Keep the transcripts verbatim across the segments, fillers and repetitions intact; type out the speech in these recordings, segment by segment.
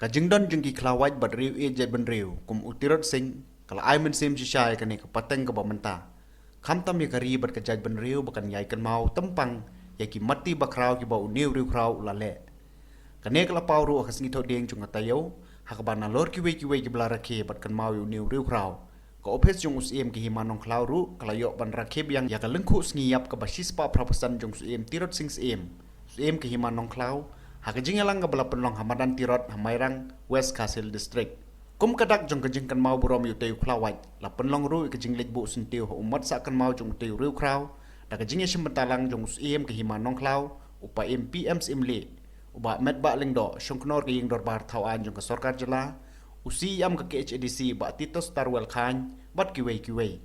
Ka jingdon jong ki khlaw wait bad riew ïeit jaitbynriew kum u Tirot Sing ka la ai mynsiem shisha ïa kane ka pateng kaba mynta, khamtam ïa ka ri bad ka jaitbynriew ba kan ïai kynmaw tympang ïa ki matti bakhraw kiba une u riewkhraw u la leh. Kane ka la paw ruh ha ka sngi Thohdieng jong ka taïew, ha kaba nalor kiwei kiwei kiba la rakhe bad kynmaw ïa une u riewkhraw, ka ophis jong u Syiem ka Hima Nongkhlaw ruh ka la ïoh ban rakhe biang ïa ka lyngkhuh sngi ïap kaba shispah phra phew san jong u Syiem Tirot Sing Syiem, Syiem ka Hima Nongkhlaw, ha ka jingïalang kaba la pynlong ha madan Tirot ha Mairang, West Khasi Hills District. Kum ka dak jong ka jingkynmaw burom ïa utei u khlaw wait, la pynlong ruh ïa ka jingleit buh syntiew ha u mat sah kynmaw jong utei u riewkhraw da ka jingïashim bynta lang jong u Syiem ka Hima Nongkhlaw, u Paiem P M Syiem Leh, u Bah Metbah Lyngdoh, Shongknor ka Ïing Dorbar Thaw Aiñ jong ka Sorkar Jylla, u C E M ka K H A D C Bah Titus Tarwel Chyne bad kiwei kiwei.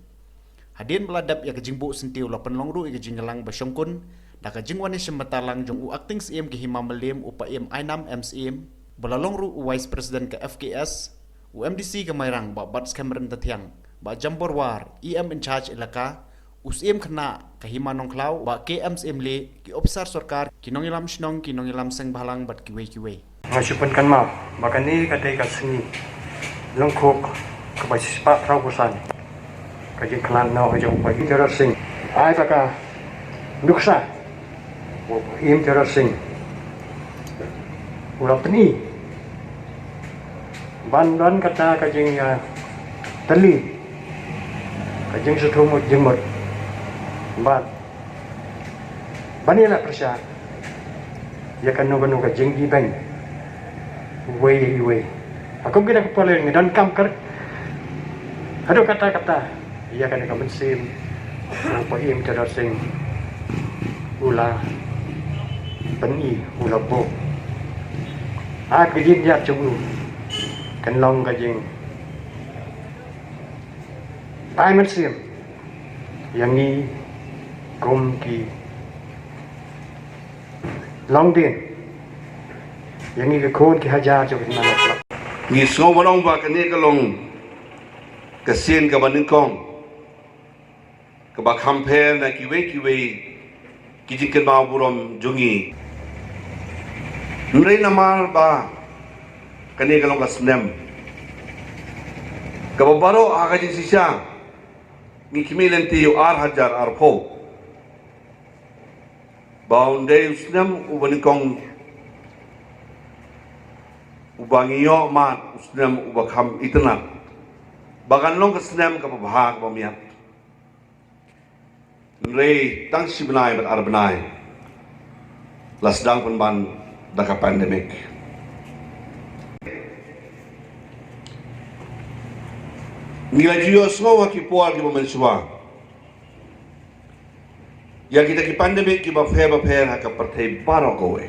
Hadien ba la dep ïa ka jingbuh syntiew la pynlong ruh ïa ka jingïalang ba shongkun da ka jingwan ïashim bynta lang jong u Acting Syiem ka Hima Mylliem u Paiem Ainam M Syiem, ba la long ruh u Vice President ka F K S, u M D C ka Mairang Bah Batskhem Ryntathiang, Bah Jambor War, E M in charge elaka, u Syiem Khynnah ka Hima Nongkhlaw Bah K M Syiem Leh, ki ophisar sorkar, ki nongïalam shnong, ki nongïalam seng bhalang bad kiwei kiwei. Nga shu pynkynmaw ba kane ka dei ka sngi lyngkhuh kaba shispah phra phew san ka jingkhlad noh jong u Paiem Tirot Sing. Ai ba ka nuksa u Paiem Tirot Sing u la pyni ban don kata ka jing, ah, tylli, ka jingsngewthuh mut jingmut bad ban ïaleh pyrshah ïa kano kano ka jingibeiñ uwei ïa uwei. Ha kum kita ki por leh ngi donkam kyrpad haduh katta katta ïa kane ka mynsiem u Paiem Tirot Sing u la pyni, u la buh. Ha ka jingïaid jong u kan long ka jingpynmynsiem ïa ngi kum ki longdien, ïa ngi ki khun ki hajar jong ki nongleit. Ngi sngew ban ong ba kane ka long ka sien kaba nyngkong kaba kham pher na kiwei kiwei ki jingkynmaw burom jong ngi. Hynrei namar ba kane ka long ka snem kaba baroh ha ka jingshisha ngi khmih lynti ïa u ar hajar arphew, ba un dei u snem uba nyngkong uba ngi ïoh mad, u snem uba kham itynnad, ba kan long ka snem kaba bha kaba miat. Hynrei tang shi bnai bad ar bnai la sdang pynban da ka pandemic. Ngi la ju ïohsngew ha ki por kiba mynshuwa ïa kita ki pandemic kiba pher bapher ha ka pyrthei baroh kawei.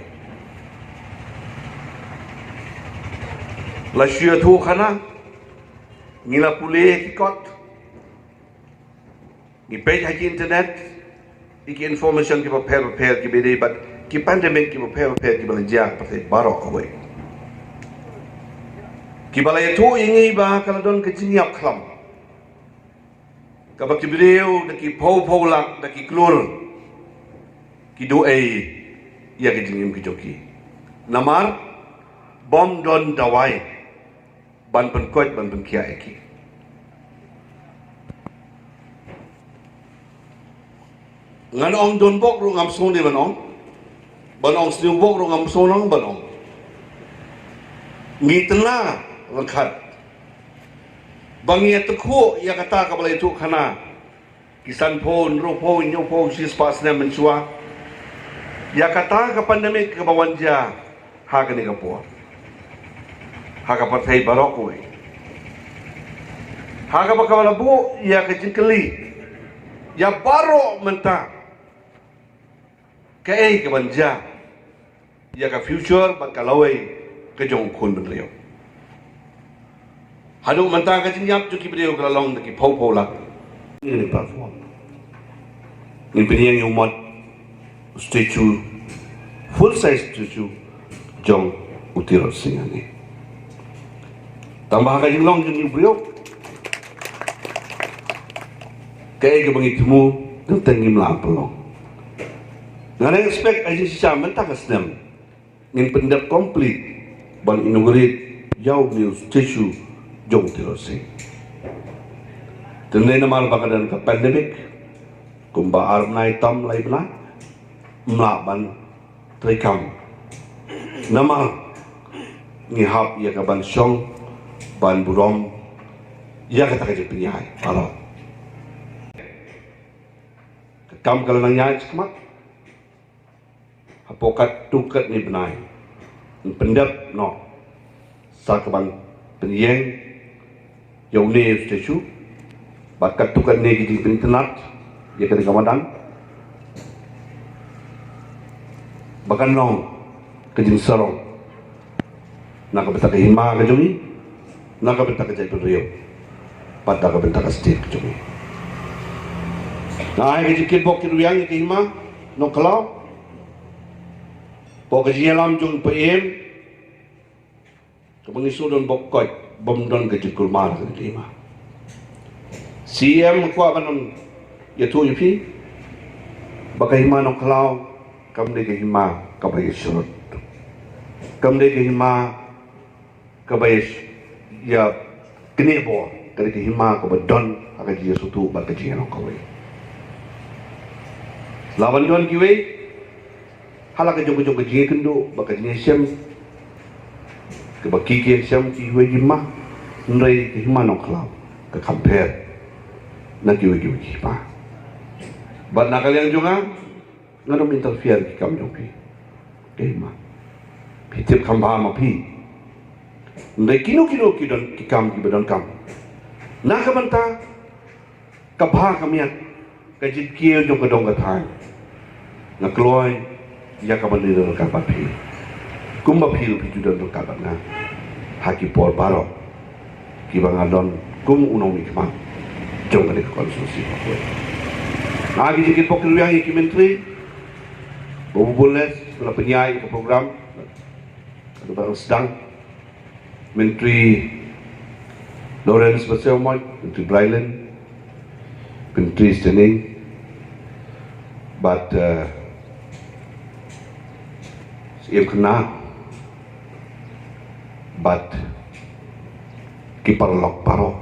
La shu ïathuh khana, ngi la pule ki kot, ngi peit ha ki internet ïa ki information kiba pher bapher kiba dei bad ki pandemic kiba pher bapher kiba la jia ha ka pyrthei baroh kawei, kiba la ïathuh ïa ngi ba ka la don ka jingïap khlam, kaba ki briew da ki phew phew lak, da ki klur ki duh ei ïa ka jingim ka jong ki namar bym don dawai ban pynkoit ban pynkhiah ïa ki. Ngan ong donbok ruh ngam sngewdei ban ong, ban ong sniewbok ruh ngam sngewdei ban ong. Ngi tynna ryngkat ba ngi ïathuh ïa kata kaba la ïathuh khana ki sanphew, hynriewphew, hynñiewphew, shispah snem mynshuwa ïa kata ka pandemic kaba wan jia ha kane ka por ha ka pyrthei baroh kawei, ha kaba ka la buh ïa ka jingkylli ïa baroh mynta, kaei kaban jia ïa ka future bad ka lawei ka jong u khun bynriew. Haduh mynta ka jingïap jong ki briew ka la long da ki phew phew lak. Ngin perform, ngin pynïeng ïa u mot statue, full size statue jong u Tirot Sing hangne. Tang ba ha ka jinglong jong ngi u briew, kaei kaba ngi thmu teng teng ngim lah pynlong. Nga dang expect ha jingshisha mynta ka snem ngin pyndep complete ban inaugurate ïa une u statue jong u Tirot Sing. Te namar ba ka don ka pandemic, kumba ar bnai tam lai bnai, ym lah ban treikam. Namar ngi hap ïa ka ban shong ban burom ïa kata ka jingpynïaid baroh. Ka kam ka la nang ïaid shakhmat. Hapoh katto katne bnai, yn pyndep noh sa ka ban pynïeng ïa une u statue, bad katto katne ki jingpynitynnad ïa kane ka madan, ba kan long ka jingsarong na ka bynta ka hima ka jong ngi, na ka bynta ka jaitbynriew, bad na ka bynta ka state ka jong ngi. Nga ai ka jingkyrpad kyrwiang ïa ka hima Nongkhlaw, hapoh ka jingïalam jong u Paiem, kaba ngi shu don bok koit, bym don ka jingkulmar ka hima. C M kwah ban ïathuh ïa phi ba ka hima Nongkhlaw kam dei ka hima kaba ïasyrut, kam dei ka hima kaba ïa, ïa kane bor, ka dei ka hima kaba don ha ka jingïasngewthuh bad ka jingïalong kawei. La ban don kiwei ha la ka jong ka jong ka jingïakynduh bad ka jingïashem, kaba ki ki ïashem kiwei ki hima, hynrei ka hima Nongkhlaw ka kham pher na kiwei kiwei ki hima. Bad na ka liang jong nga, ngan ym interfere ki kam jong phi. Ka hima, phi tip kham bha ma phi. Hynrei kino kino ki don ki kam kiba donkam na ka bynta ka bha ka miat, ka jingkiew jong ka dong ka thaiñ, nga kloi ïa ka ban ïadon ryngkat bad phi, kumba phi ruh phi ju don ryngkat bad nga ha ki por baroh kiba nga don kum u nongmihkhmat jong kane ka constituency. Nga ai ka jingkyrpad kyrwiang ïa ki myntri, ba bun bun leh ba la pynïaid ïa ka program, ka dei ba dang sdang, Myntri Lawrence Batsaïawmoit, Myntri Brylin, Myntri Standing, bad, eh, Syiem Khynnah, bad ki paralok baroh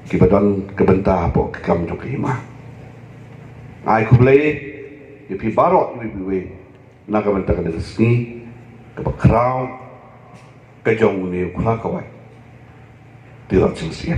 kiba don ka bynta hapoh ka kam jong ka hima. Nga ai khublei ïa phi baroh iwei pa iwei na ka bynta kane ka sngi kaba khraw ka jong une u khlawait Tirot Sing Syiem.